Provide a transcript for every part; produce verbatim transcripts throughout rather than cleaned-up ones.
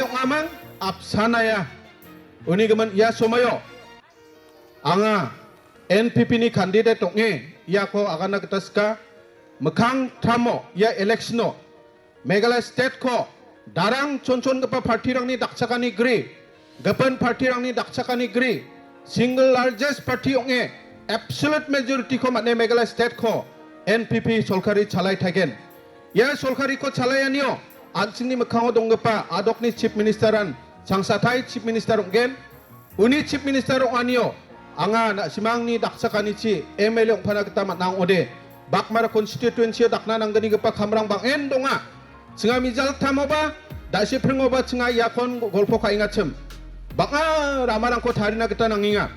ong·amang apsan aia. Uni gimin ia somoio anga N P P ni candidate ong·e iako aganna gita sika. Mikkangtamo ia election-o Meghalaya state-ko darang chonchongipa party-rangni dakchakani gri, gipin party-rangni dakchakani gri, single largest party ong·e absolute majority-ko man·e Meghalaya state-ko N P P solkari chalai taigen. Ia solkariko chalaianio an·chingni mikkango donggipa adokni chief minister-an changsatai chief minister ong·gen. Uni chief minister ong·anio anga na·simangni dakchakanichi M L A ong·pana gita man·a ong·ode. Bakmara constituency-o dakna nanggnigipa kamrang bang·en donga. Chinga Mijaltamoba, Dasipringoba chinga iakon golpo ka·engachim. Bang·a ramarangko tarina gita nangenga.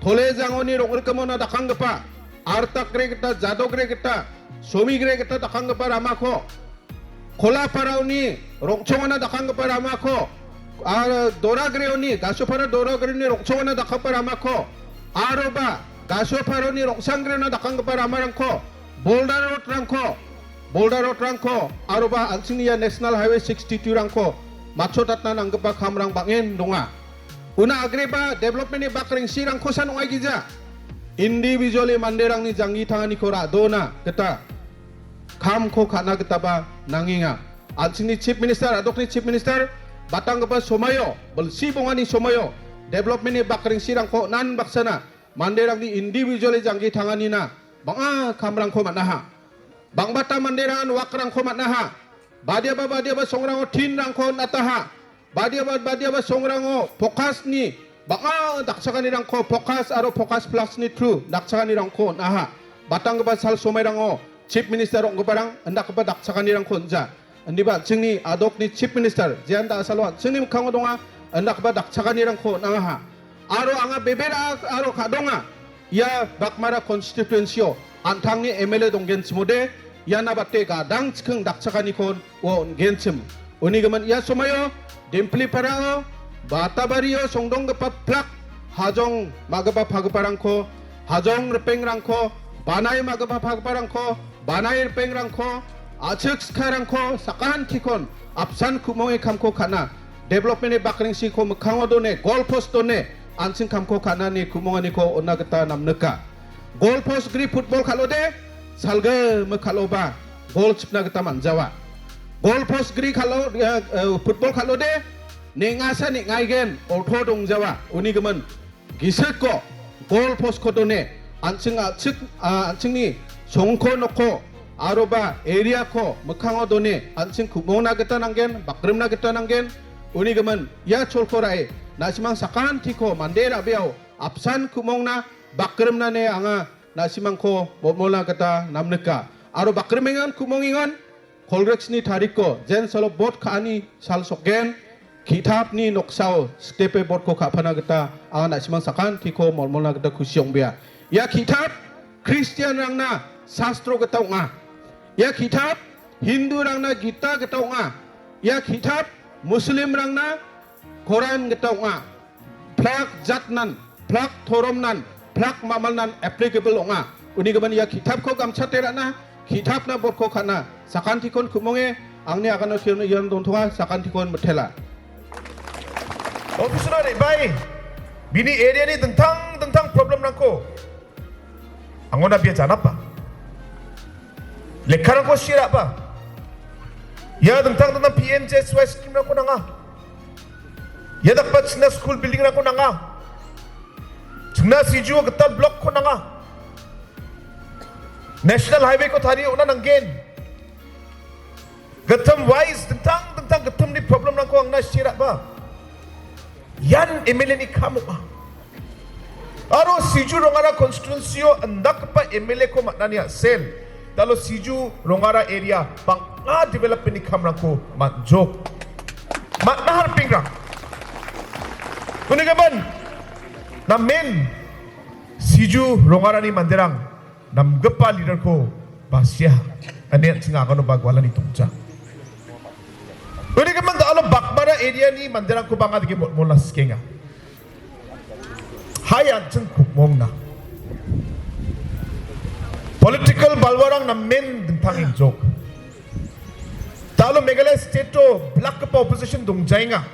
Tole jangoni rong·rikimona dakanggipa, artakgre gita, jadogre gita, somigre gita dakanggipa ramako, Kolaparaoni rongchongana dakanggipa ramako, a, Doragreoni, Gasopara Doragreoni rongchongana dakanggipa ramako, aroba Gasoparoni rongsanggreona dakanggipa ramarangko, Boulder Road-rangko, Boulder Road-rangko, aroba an·chingni ia National Highway sixty-two-rangko matchotatna nanggipa kamrang bang·en donga. Una agreba development-ni bak rengsirankosan ong·aigija. Individually manderangni janggi tanganiko ra·dona gita kamko ka·na gitaba nangenga. An·chingni chief minister, adokni chief minister, batanggipa somoio, bilsi bongani somoio, development-ni bak rengsiranko nan baksana, manderangni individually janggi tanganina bang·a kamrangko man·aha. Bangbata manderangan wakrangko man·aha. Badiaba, badiaba songrango tinrangko on·ataha. Badiaba, badiaba songrango focus-ni bang·a dakchakanirangko focus aro focus plus-ni through dakchakanirangko on·aha. Batanggipa sal somairango chief minister ong·giparang indakgipa dakchakanirangko on·ja. Indiba an·chingni adokni chief minister, jean da·asalo an·chingni mikkango donga, indakgipa dakchakanirangko on·angaha. Aro anga bebera aro ka·donga. Ia Bakmara constituency-o an·tangni M L A donggenchimode, iana bate gadang chiking dakchakaniko ua on·genchim. Uni gimin ia somoio Dimpliparao, Batabario songdonggipa plak hajong ma·gipa pagiparangko, hajong ripengrangko, banai ma·gipa pagiparangko, banai ripengrangko, a·chik skarangko sakantikon apsan ku·monge kamko ka·na, development-ni bakrengsiko mikkango done, goal post done, an·ching kamko ka·nani ku·monganiko on·na gita namnika. Goal post gri football kal·ode, salgimik kal·oba goal chipna gita man·jawa. Goal post gri kal·o, eh, eh, football kal·ode, neng·asa neng·aigen orto dongjawa. Uni gimin, gisikko goal post-ko done, an·ching a·chik, a, an·chingni songko nokko aroba area-ko mikkango done, an·ching ku·mongna gita nanggen, bakrimna gita nanggen. Uni gimin, ia cholko ra·e, na·simang sakantiko mande ra·beao apsan ku·mongna, bakrimna ine anga na·simangko motmolna gita namnika. Aro bakrimengan ku·mongengan, Kolgreksni tarikko, jen salo bot ka·ani sal sokgen, ki·tapni noksao sklepe botko ka·pana gita anga na·simang sakantiko molmolna gita kusi ong·bea. Ia ki·tap Kristianrangna sastro gita ong·a. Ia ki·tap Hindurangna Gita gita ong·a. Ia ki·tap Muslimrangna Koran gita ong·a. Plak jatnan, plak toromnan, plak mamalnan applicable ong·a. Uni gimin ia ki·tapko gamchate ra·na, ki·tapna botko ka·na, sakantikon ku·monge, angni agano kirno ian dontonga, sakantikon mitela. Officer-o re·bae, bini area-ni dingtang dingtang problem-rangko angona bia janapa. Lekkarangko sirapa. Ia dingtang dingtang P M G S Y scheme-rangko nanga. Ia dakgipa chingna skul building-rangko nanga. Chingna Sijuo gital block-ko nanga. National Highway-ko tarie on·na nanggen. Gittim wise, dingtang dingtang gittimni problem-rangko angna sirapa. Ian M L A-ni kam ong·a. Aro Siju Rongara constituency-o indakgipa M L A-ko man·ani a·sel. Dalo Siju Rongara area bang·a development-ni kamrangko man·jok. Man·a ripengrang. Uni gimin, namen Siju Rongarani manderang namgipa leader-ko basia, ine an·ching aganoba gualani tongja. Uni gimin da·alo Bakmara area-ni manderangkoba anga dake mol-, molna sikenga. Hai an·ching ku·mongna. Political balwarang namen dingtang ingjok. Da·alo Meghalaya state-o blakgipa opposition dongjaenga.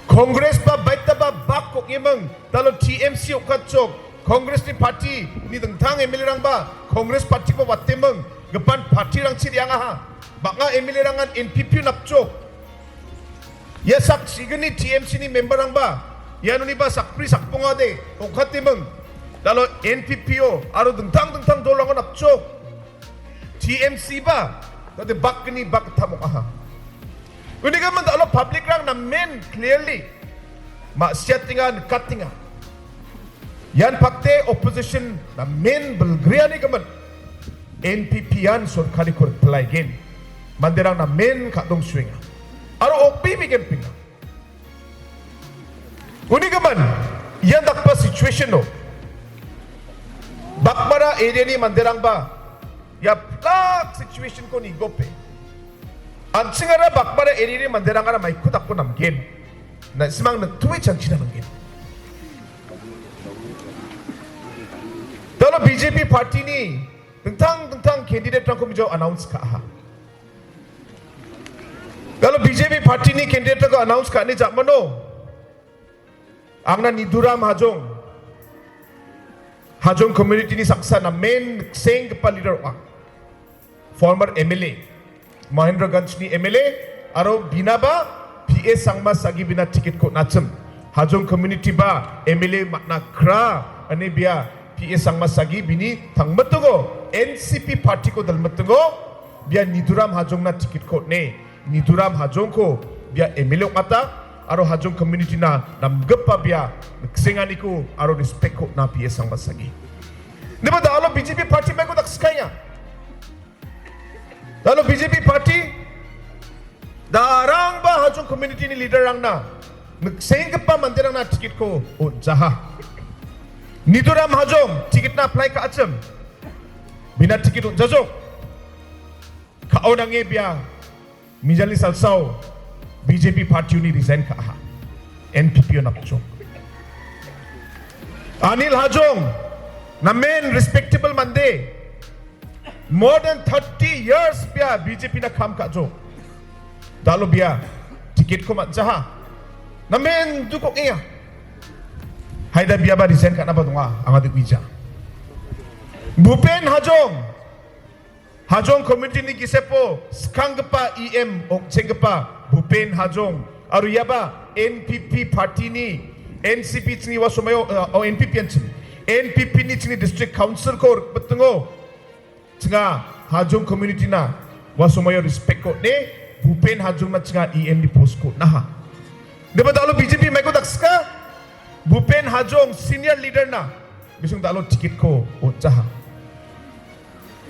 Congress ba baitaba bak ong·eming, dalo T M C ong·katjok. Congress-ni party-ni dingtang M L A-rangba Congress party-ba wateming, gipan party-rangchi re·angaha. Bang·a M L A-rangan N P P napjok. Ia sak signi T M C-ni member-rangba ianoniba sakbri sakbongade ong·kateming, dalo N P P-o aro dingtang dingtang dolrango napjok. T M C ba, tade bakni bak tamok aha. Unigimin dalo public-rang namen clearly ma·siatenga, nikatenga. Ian pakte opposition namen bilgriani gimin N P P-an sorkariko rikpilaigen. Manderang namen ka·dongsuenga. Aro okbi bigenpinga. Unigimin, ian dakgipa situation-o Bakmara area-ni manderangba ia plak situation-ko nigope, an·chingara Bakmara area-ni manderangara maiko dako namgen. Na·simang niktoe chanchina namgen. Dalo B J P party-ni dingtang dingtang candidate-rangko mijao announce ka·aha. Dalo B J P party-ni candidate-rangko announce ka·ani ja·mano, angna Niduram Hajong, Hajong community-ni saksa namen senggipa leader ong·a. Former M L A, Mahendraganj-ni M L A, aro binaba P A Sangma Sagi bina ticket-ko nachim. Hajong community ba M L A man·a kra, ane bia P A Sangma Sagi bini tangmitingo N C P party-ko dalmitingo, bia Niduram Hajongna ticket-ko on·e. Niduram Hajongko bia M L A ong·ata, aro Hajong community-na namgipa bia niksenganiko aro respect-ko on·a P A Sangma Sagi. Indiba dalo B J P party maiko dakskaenga. Dalo B J P party, darangba Hajong community-ni leader-rangna, niksenggipa manderangna ticket-ko on·jaha. Niduram Hajong ticket-na apply ka·achim. Bina ticket on·jajok. Ka·o nange bia Mijali salsao B J P party-oni resign ka·aha. N P P-o napjok. Anil Hajong, namen respectable mande. More than thirty years bia B J P-na kam ka·jok. Dalo bia ticket-ko man·jaha. Namen dukok ong·enga. Haida biaba resign ka·naba donga, anga dikbija. Bhupen Hajong, Hajong community-ni gisepo skanggipa E M ong·chenggipa Bhupen Hajong, aro iaba N P P party-ni, N C P chingni wasomaio, eh, oh, N P P an ching. N P P-ni chingni district council-ko rikmitingo. Chinga Hajong community-na wasomaio respect-ko on·e, Bhupen Hajongna chinga E M-ni post-ko on·aha. Deba dalo B J P maiko dakska, Bhupen Hajong senior leader-na bisong dalo ticket-ko on·jaha.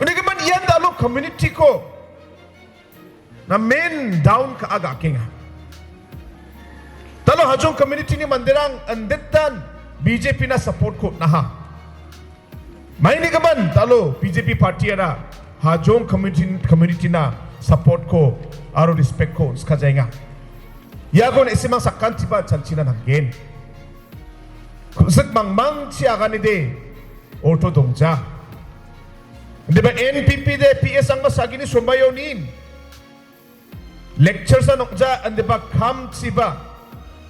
Unigimin ian dalo community-ko namen down ka·a ga·kenga. Dalo Hajong community-ni manderang inditan B J P-na support-ko on·aha. Mainigimin dalo B J P party-ara Hajong community, community-na support-ko aro respect-ko on·skajaenga. Iako na·simang sakantiba chanchina nanggen. Ku·sik mangmangchi aganide orto dongja. Indiba N P P de P A Sangma Sagini sombaionin lecture-sa nokja indiba kamchiba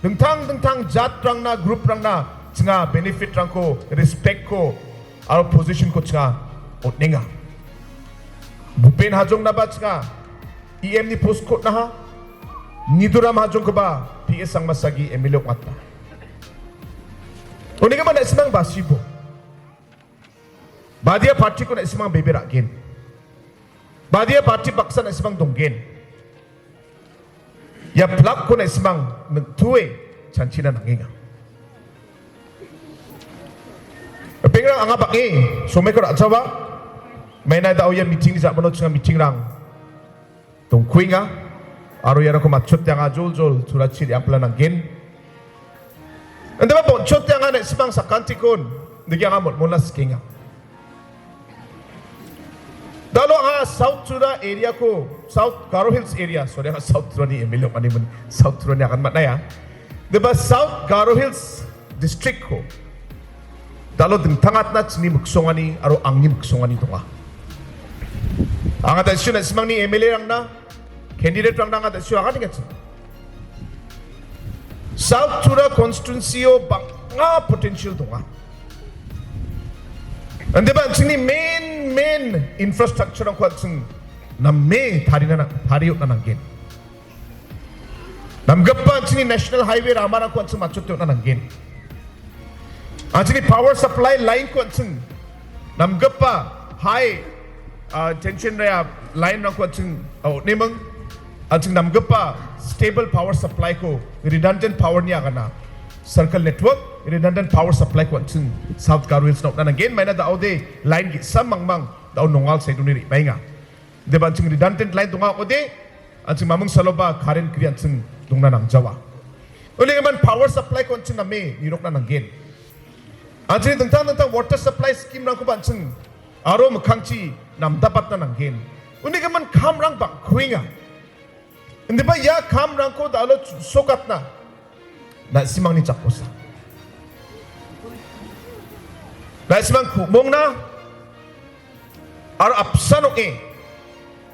dingtang dingtang jatrangna, group-rangna chinga benefit-rangko, respect-ko aro position-ko chinga on·enga. Bhupen Hajongnaba chinga E M-ni post-ko on·aha. Niduram Hajongkoba P A Sangma Sagi M L A ong·ata. Unigimin na·simang basibo. Badia party-ko na·simang bebe ra·gen. Badia party baksa na·simang donggen. Ia plak-ko na·simang niktoe chanchina nangenga. Pengrang anga bang·e somaiko ra·jawa. Maina da·o ia meeting-ni ja·mano chinga meeting-rang dongkuenga. Aro iarangko matchote anga joljol turachi re·angpela nanggen. Indiba bonchote anga na·simang sakantikon nike anga motmotna sikenga. Dalo anga South Tura area-ko, South Garo Hills area, sorry, anga South Turani M L A ong·ani, South Turani agan man·aia. Indiba South Garo Hills district-ko dalo dingtangatna chini miksongani aro angni miksongani donga. Anga da·sio na·simangni M L A-rangna, candidate-rangna anga da·sio aganengachim. South Tura constituency-o bang·a potential donga. Indiba an·chingni main, main infrastructure-rangko an·ching name tarina na-, tariotna nanggen. Namgipa an·chingni national highway ramarangko an·ching matchote on·na nanggen. An·chingni power supply line-ko an·ching namgipa high, ah, tension area line-rangko an·ching, ah, on·eming. An·ching namgipa stable power supply-ko redundant power-ni agana circle network, redundant power supply-ko an·ching South Garo Hills-na on·na nanggen. Maina da·ode line ge·sa mangmang da·o Nongal side-oni re·baenga. Indiba an·ching redundant line donga ong·ode, an·ching mamung saloba current gri an·ching dongna nangjawa. Unigimin power supply-ko an·ching name nirokna nanggen. An·ching dingtang dingtang water supply scheme-rangkoba an·ching aro mikkangchi namdapatna nanggen. Unigimin kamrang bang·kuenga. Indiba ia kamrangko da·alo sokatna na·simangni jakkosa. Na·simang ku·mongna aro apsan ong·e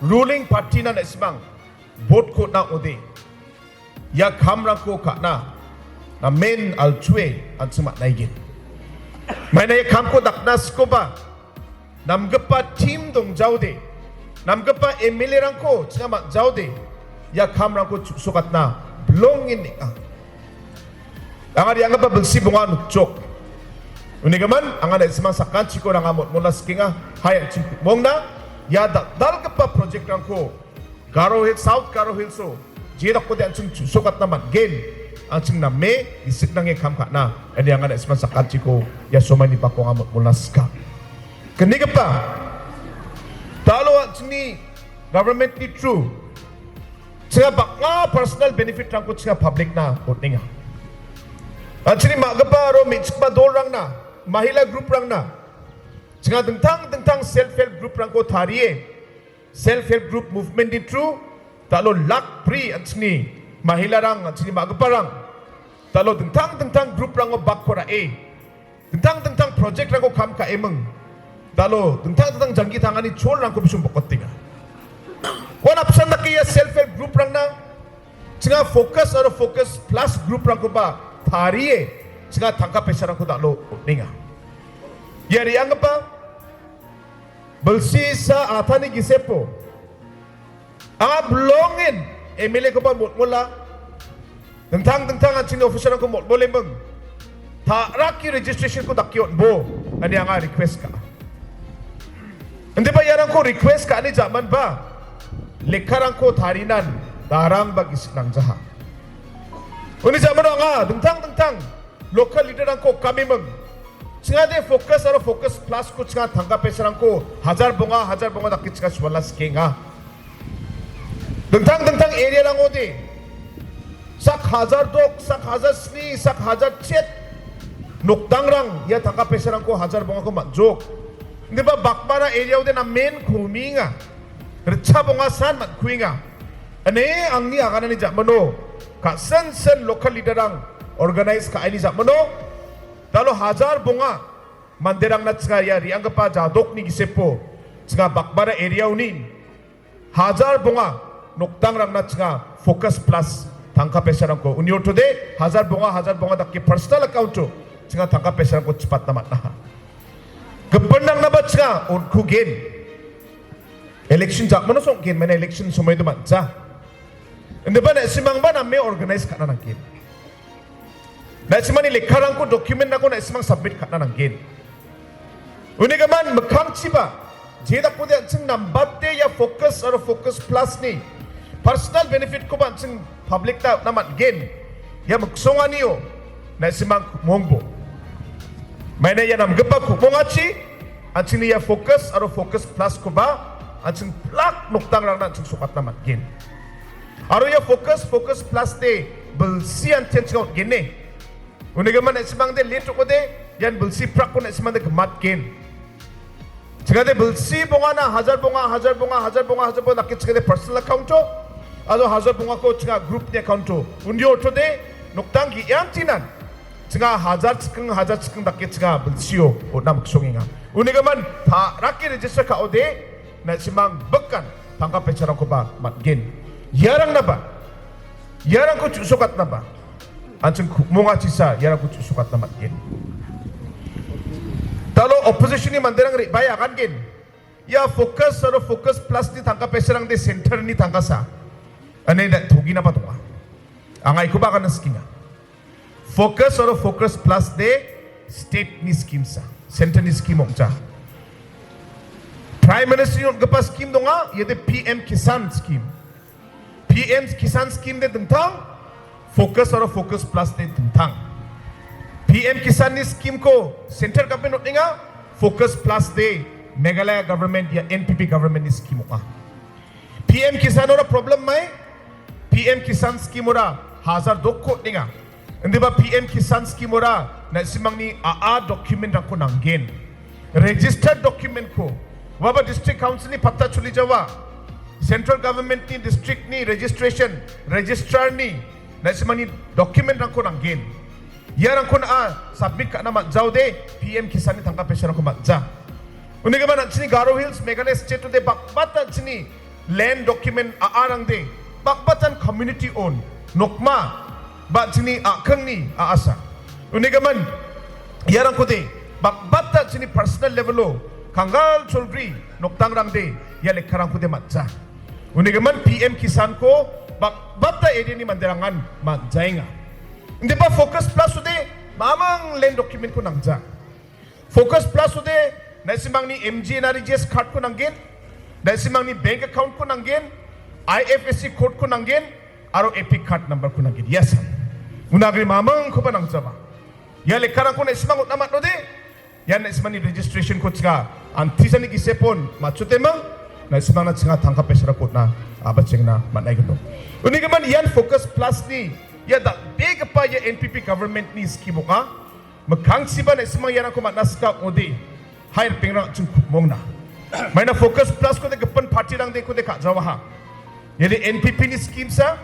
ruling party-na na·simang vote-ko on·na ong·ode, ia kamrangko ka·na namen alchue an·ching man·aigen. Maina ia kamko dakna sikoba, namgipa team dongjaode, namgipa M L A-rangko chinga man·jaode, ia kamrangko chu·sokatna bilongen neng·a. Anga re·anggipa bilsi bonga nokjok. Unigimin, anga na·simang sakantikon anga motmotna sikenga. Hai an·ching ku·mongna, ia dal·dalgipa project-rangko Garo Hills, South Garo Hills-o jedakode an·ching chu·sokatna man·gen, an·ching name gisik nange kam ka·na, ine anga na·simang sakantiko ia somaini bako anga motmotna sika. Knigipa, da·alo an·chingni government-ni through chinga bang·a personal benefit-rangko chinga public-na on·enga. An·chingni ma·gipa aro me·chikma dolrangna, mahila group-rangna chinga dingtang dingtang self help group-rangko tarie, self help group movement-ni through da·alo lak bri an·chingni mahilarang, an·chingni ma·giparang da·alo dingtang dingtang group-rango bakko ra·e, dingtang dingtang project-rangko kam ka·eming, da·alo dingtang dingtang janggi tangani cholrangko bisong bokotenga. Uan apsan dake ia self help group-rangna chinga focus aro focus plus group-rangkoba tarie chinga tangka paisarangko da·alo on·enga. Ia re·anggipa bilsi sa atani gisepo anga bilongen M L A-koba motmola, dingtang dingtang an·chingni officer-rangko motmoleming, ta·raki registration-ko dake on·bo, ine anga request ka·a. Indiba iarangko request ka·ani ja·manba lekkarangko tarinan darangba gisik nangjaha. Uni ja·mano anga dingtang dingtang local leader-rangko kameming. Chingade focus aro focus plus-ko chinga tangka paisarangko hajar bonga, hajar bonga dake chinga suala sikenga. Dingtang dingtang area-rangode sak hajar dok, sak hajar sni, sak hajar chet nokdangrang ia tangka paisarangko hajar bongako man·jok. Indiba Bakmara area-ode namen kominga. Ritcha bonga san man·kuenga. Ine angni aganani ja·mano ka·sen sen local leader-rang organize ka·aini ja·mano da·alo hajar bonga manderangna chinga ia re·anggipa jadokni gisepo chinga Bakmara area-oni hajar bonga nokdangrangna chinga focus plus tangka paisarangko uni ortode hajar bonga, hajar bonga dake personal account-o chinga tangka paisarangko chipatna man·aha. Gipinrangnaba chinga on·kugen. Election ja·mano song·gen, maina election somoiode man·ja. Indiba na·simangba name organize ka·na nanggen. Na·simangni lekkarangko, document-rangko na·simang submit ka·na nanggen. Unigimin mikkangchiba, jedakode an·ching nambate ia focus aro focus plus-ni personal benefit-koba an·ching public-na on·na man·gen. Ia miksonganio na·simang ku·mongbo. Maina ia namgipa ku·mongachi an·chingni ia focus aro focus plus-koba an·ching plak nokdangrangna an·ching sokatna man·gen. Aro ia focus, focus plus-de bilsi an·ching on·gen ne. Unigimin na·simangde late ong·ode, ian bilsi prakko na·simangde gimatgen. Chingade bilsi bongana hajar bonga, hajar bonga, hajar bonga, hajar bonga dake chingade personal account-o, aro hajar bongako chinga group-ni account-o. Undi ortode nokdang ge·yamtinan chinga hajar chiking, hajar chiking dake chinga bilsio on·na miksongenga. Unigimin ta-, rake register ka·ode, na·simang bikan tangka paisarangkoba man·gen. Iarangnaba, iarangko chu·sokatnaba, An·ching ku·mongachisa iarangko chu·sokatna man·gen. Dalo opposition-ni manderang re·bae agangen. Ia Focus aro Focus Plus-ni tangka paisarangde center-ni tangkasa. Ane da toginaba donga. Anga ikoba aganna sikenga. Focus aro Focus Plus de state-ni scheme sa, center-ni scheme ong·ja. Prime Minister-ni on·gipa scheme donga, iade P M Kisan scheme. P M Kisan scheme de dingtang, Focus aro Focus Plus de dingtang. P M Kisan-ni scheme-ko center government on·enga, Focus Plus de Meghalaya government ia N P P government-ni scheme ong·a. P M Kisan-ora problem mai, P M Kisan scheme-ora hajar dokko on·enga. Indiba P M Kisan scheme-ora na·simangni a·a document-rangko nanggen. Registered document-ko, uaba district council-ni patta cholijawa, central government-ni district-ni registration, registrar-ni na·simangni document-rangko nanggen. Iarangko na·a submit ka·na man·jaode P M Kisan-ni tangka paisarangko man·ja. Unigimin an·chini Garo Hills, Meghalaya state-ode bang·bata an·chini land document a·arangde bang·batan community own nokma ba an·chini a·kingni a·asa. Unigimin iarangkode bang·bata an·chini personal level-o kanggal cholgri nokdangrangde ia lekkarangkode man·ja. Unigimin P M Kisan-ko bang·bata area-ni manderangan man·jaenga. Indiba Focus Plus-ode mamang land document-ko nangja. Focus Plus-ode na·simangni M G N R E G S card-ko nanggen, na·simangni bank account-ko nanggen, I F S C code-ko nanggen, aro EPIC card number-ko nanggen. Yes. Unagri mamangkoba nangjaba. Ia lekkarangko na·simang on·na man·ode, ian na·simangni registration-ko chinga antisani gisepon matchoteming, na·simangna chinga tangka paisarangko on·na a·bachengna man·aigen. Unigimin ian Focus Plus-ni ia dal·begipa ia N P P government-ni scheme ong·a. Mikkangchiba na·simang iarangko man·na sika ong·ode, hai ripengrang an·ching ku·mongna. Maina Focus Plus-kode gipin party-rangdekode ka·jawaha. Iade N P P-ni scheme sa,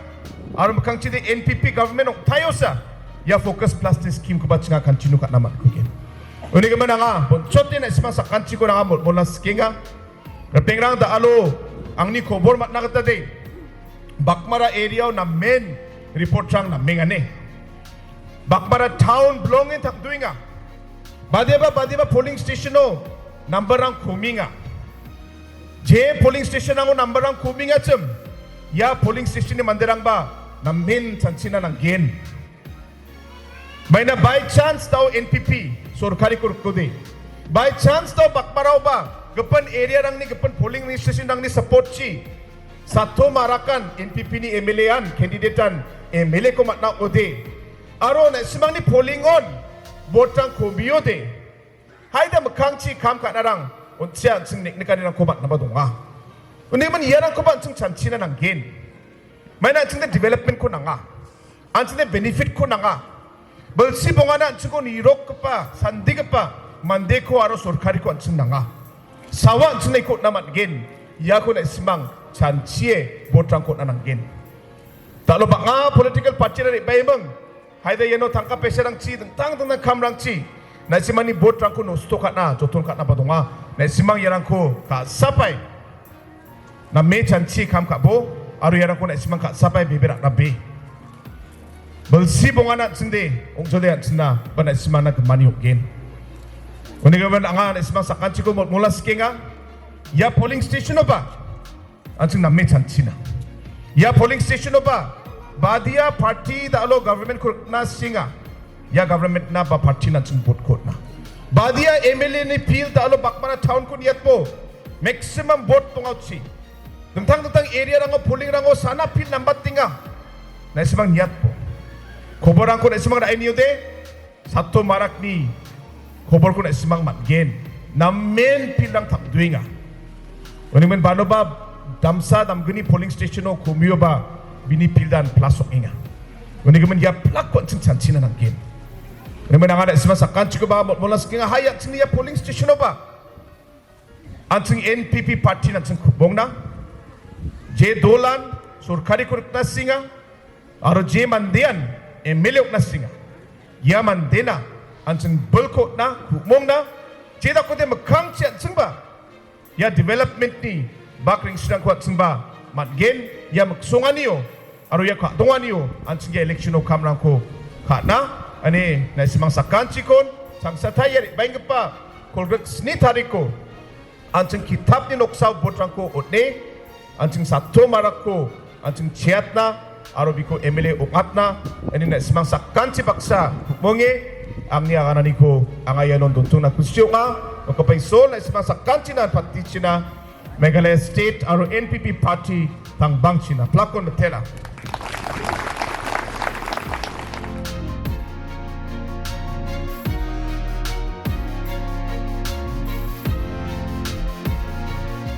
aro mikkangchide N P P government ong·taiosa, ia Focus Plus-ni scheme-koba chinga continue ka·na man·kugen. Unigimin anga bonchote na·simang sakantiko anga mol·mola sikenga. Ripengrang da·alo angni kobor man·na gita de, Bakmara area-o namen report-rang namengane. Bakmara town belongen tangdoenga. Badiaba, badiaba polling station-o number-rang kominga. Je polling station-rango number-rang komingachim, ia polling station-ni manderangba namen chanchina nanggen. Maina by chance da·o N P P sorkariko rikode. By chance da·o Bakmaraoba gipin area-rangni gipin polling station-rangni support-chi Sato Marakan N P P-ni M L A-an, candidate-an M L A-ko man·a ong·ode. Aro na·simangni polling-on vote-rang komiode. Haida mikkangchi kam ka·narang on·chia an·ching neknekanirangko man·naba donga. Unigimin iarangkoba an·ching chanchina nanggen. Maina an·chingde development-ko nanga. An·chingde benefit-ko nanga. Bilsi bongana an·chingko nirokgipa, sandigipa mandeko aro sorkariko an·ching nanga. Sawa an·chingna iko on·na man·gen. Iako na·simang chanchie vote-rangko on·na nanggen. Da·alo bang·a political party-ra re·baiming. Haida iano tangka paisarangchi, dingtang dingtang kamrangchi, na·simangni vote-rangko nosto ka·na, joton ka·naba donga. Na·simang iarangko ka·sapae name chanchi kam ka·bo, aro iarangko na·simang ka·sapae bebe ra·nabe. Bilsi bongana an·chingde, ong·jode an·chingna, ba na·simangna gimani ong·gen. Unigimin anga na·simang sakantiko mol·mola sikenga. Ia polling station-oba an·ching name chanchina. Ia polling station-oba badia party da·alo government-ko rikna sienga. Ia government-na ba party-na an·ching vote-ko on·a. Badia M L A-ni field da·alo Bakmara town-ko niatbo maximum vote donga ong·chi. Dingtang dingtang area-rango polling-rango sana field nambatenga. Na·simang niatbo. Koborrangko na·simang ra·e niode. Sato Marakni koborko na·simang man·gen. Namen field-rang tangdoenga. Unigimin banoba damsa damgni polling station-o komioba bini field-an plus ong·enga. Unigimin ia plak-ko an·ching chanchina nanggen. Unigimin anga na·simang sakantikoba mol·mola sikenga, hai an·chingni ia polling station-oba an·ching N P P party-na an·ching ku·mongna. Je dolan sorkariko rikna sienga, aro je mandean M L A ong·na sienga, ia mandena an·ching bilko on·na, ku·mongna. Je dakode mikkangchi an·chingba ia development-ni bak rengsirangko an·chingba man·gen, ia miksonganio aro ia ka·donganio an·ching ia election-o kamrangko ka·na, ane na·simang sakantikon changsatai re·baenggipa kolgrik sni tariko an·ching kitapni noksao vote-rangko on·e, an·ching Sato Marakko an·ching cheatna aro biko M L A ong·atna, ane na·simang sakanti baksa ku·monge angni agananiko anga ianon dontongna kusi ong·a. Nokgipa Isol, na·simang sakantina patichina Meghalaya State aro N P P party tangbangchina plakon mitela.